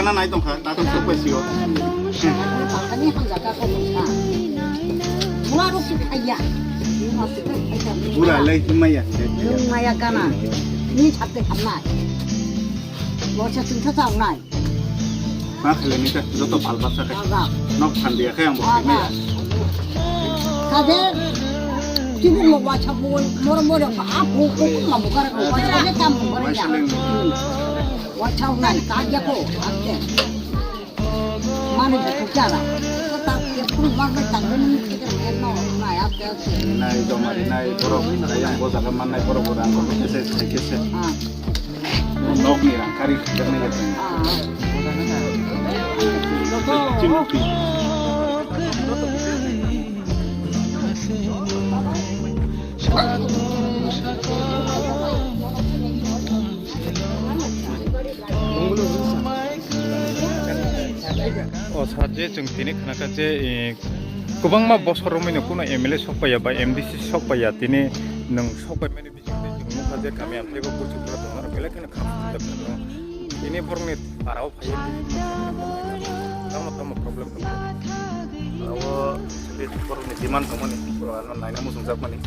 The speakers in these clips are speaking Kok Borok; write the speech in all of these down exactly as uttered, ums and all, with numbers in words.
Kana nai tongkha, ta tong sok pai sio. Ani hamjak ka ko tongkha. Bura rok si khaiya. Bura lai himaya. Maya kana. Ni chapte hamnai. Bo se tungsa sa nai. Ma khale ni ta joto pal basa khe. Aga. Nok phan dia khe ang bo Aga. Himaya. Kade. Tibu mo wacha bo moro moro pa apu ko ma bukara ko wacha ne tam bukara ya. Waisa leng. Wacha nai ka ya ko. Ake. Manu buku cara. Tetap ya pun warna tanggung kita no na ya ke. Nai joma ri nai borok ayang bo jaga mannai borok borok ang ko kese sai kese. Ah. Nok ni rang kari kari ni kese. Ah. Chimpi. O sa je chwng tini khna kha je, eh, kwbangma bosor romwi no kuno M L A sok paiya ba M D C sok paiya, tini nwng sok pai mani bising twi chwng nukha je kami amthai bo kuchuk phano tongma rok belai kheno kham khudak kheno. Tini borokni para o phaiwi tamo tamo problem tongo. Abo borokni demand tongmani, borok ano naina muchungjakmani.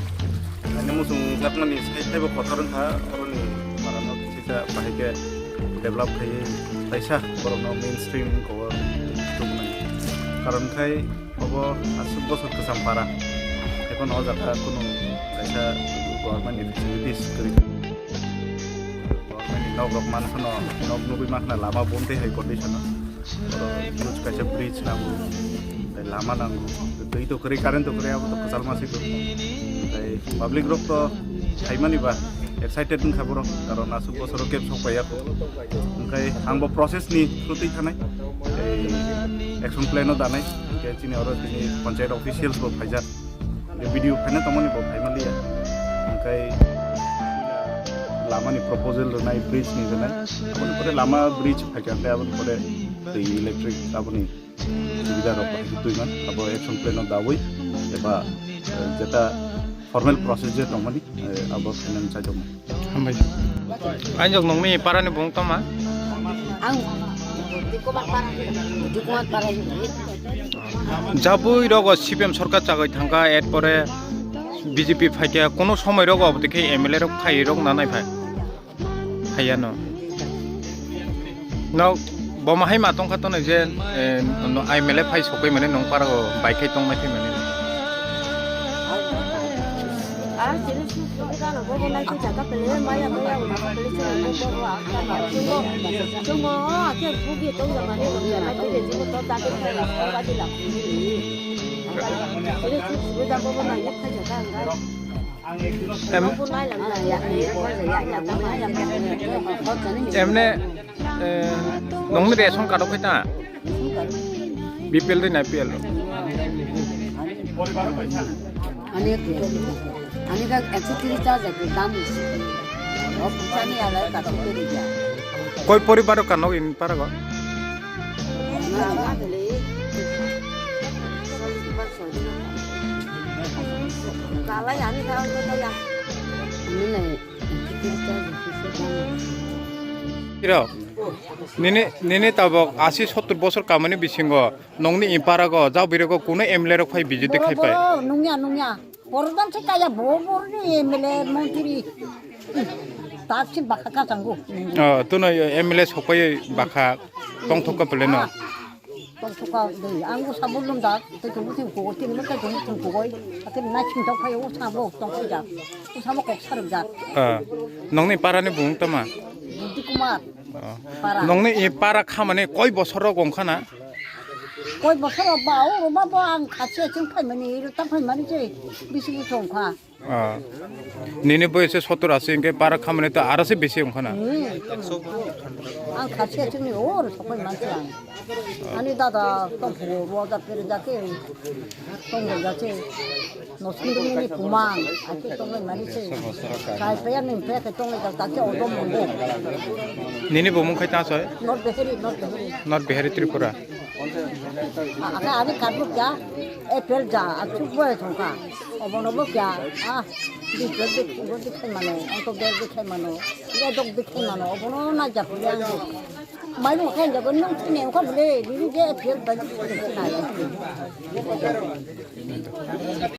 Naina muchungjakmani sai taibo kotor wngkha, oroni parano kisa bahai khe develop khaiwi taisa borokno mainstream wngkha o tubunai. Karon khai obo aswk bosor kwcham para. Ekhon o jaga kunu kaisa government ni facilities kwrwi. Government ni nok rok mankhano, nok nugwi mankhana lama bumtwi hai condition o. Oro huge kaisa bridge nango, tei lama nango, twi to kwrwi, current to kwrwi, abo to kwchalma se kwrwi. Tei public rok to phaimani ba excited wngkha borok, karon aswk bosoro kebo sok paiya kho. Hwnkhe ang bo process ni through twi thanai, tei action plan o danai, hwnkhe chini oro tini panchayat officials bo phaijak. Video phaina tongmani bo phaima liya. Hwnkhe lamani proposal rwnai, bridge ni rwnai. Aboni pore lama bridge phaikha, hwnkhe aboni pore twi electric aboni subida rok bahai khe twiman. Abo action plan no dawi eba, eh, jeta formal process je tongmani, eh, abo khainani chajakmani. Hambai. Ang jok nongni parani bung toma? Ang Dikumat parani, Dikumat parani. Jabui rogo C P M sorkar chagoi thangkha, erpore B J P phaikha, kono somoi rogo obo dekhe M L A rok phai rok nanai phai. Phaiya no. No, bo mahai ma tongkha tono je, eh, no, M L A phai sokoi mane nong para o bai khai tong nai phai mane. Em, emne, eh, nongni ration card o khai ta? B P L de na A P L? Ani, ani ka ekso tris ta jai dam isi. O puchani ala ka tu kiri ja. Koi poribar ka nog in para go? Kalai ani ka ko ya. Ani nai. Iro, nini, nini tabok asi sottur bosor kamani bisingo nongni iparago jabwirego kuno M L A rok phai bijite khai pai. Boro nungya, nungya. Boro dan se kaya bo, boro ni M L A montri. Tak si baka kachango. Oh, tuno M L A sokpai baka tongthok ka pele no. Tongthok ka dei, ang bo sabo lum dak, tei tong thing kugoi, tini mo tei tong thing kugoi, ate nai thing tok phai o sabo tong phai jak, o sabo kok sarok jak. Ah, nongni para ni bung tama? Budi Kumar. Ah. Para. Nongni i para khamani koi bosor rok wng khana? Koi bosor rok ba, o ba bo ang khasi aching phai mani, iro ta phai mani se, bisi bisi wng kha. Ah. Nini boyose sottur asi hingke para khamani to aro se bisi wngkhana. Hmm. Ang khasi achingni or sopai mansi ang. Ani dada tongphugo roja pere jake tongbo jake. Nosindini kumang ake tonglai mani se. Kai paya ning paya ke tonglai jake odom mongo. Nini bumung khai ta soi? Not Beheri, not Beheri. Not Beheri Tripura. Aka ani kadruk ya, apple ja, achuk bo thongkha. Obono bo kya, ah, di pet di, bo di khai mano, ang to ber di khai mano, ya dok di khai mano, obono na ja puli ang. Mai mo khen jago nung tine ko bole, bini je phial ba.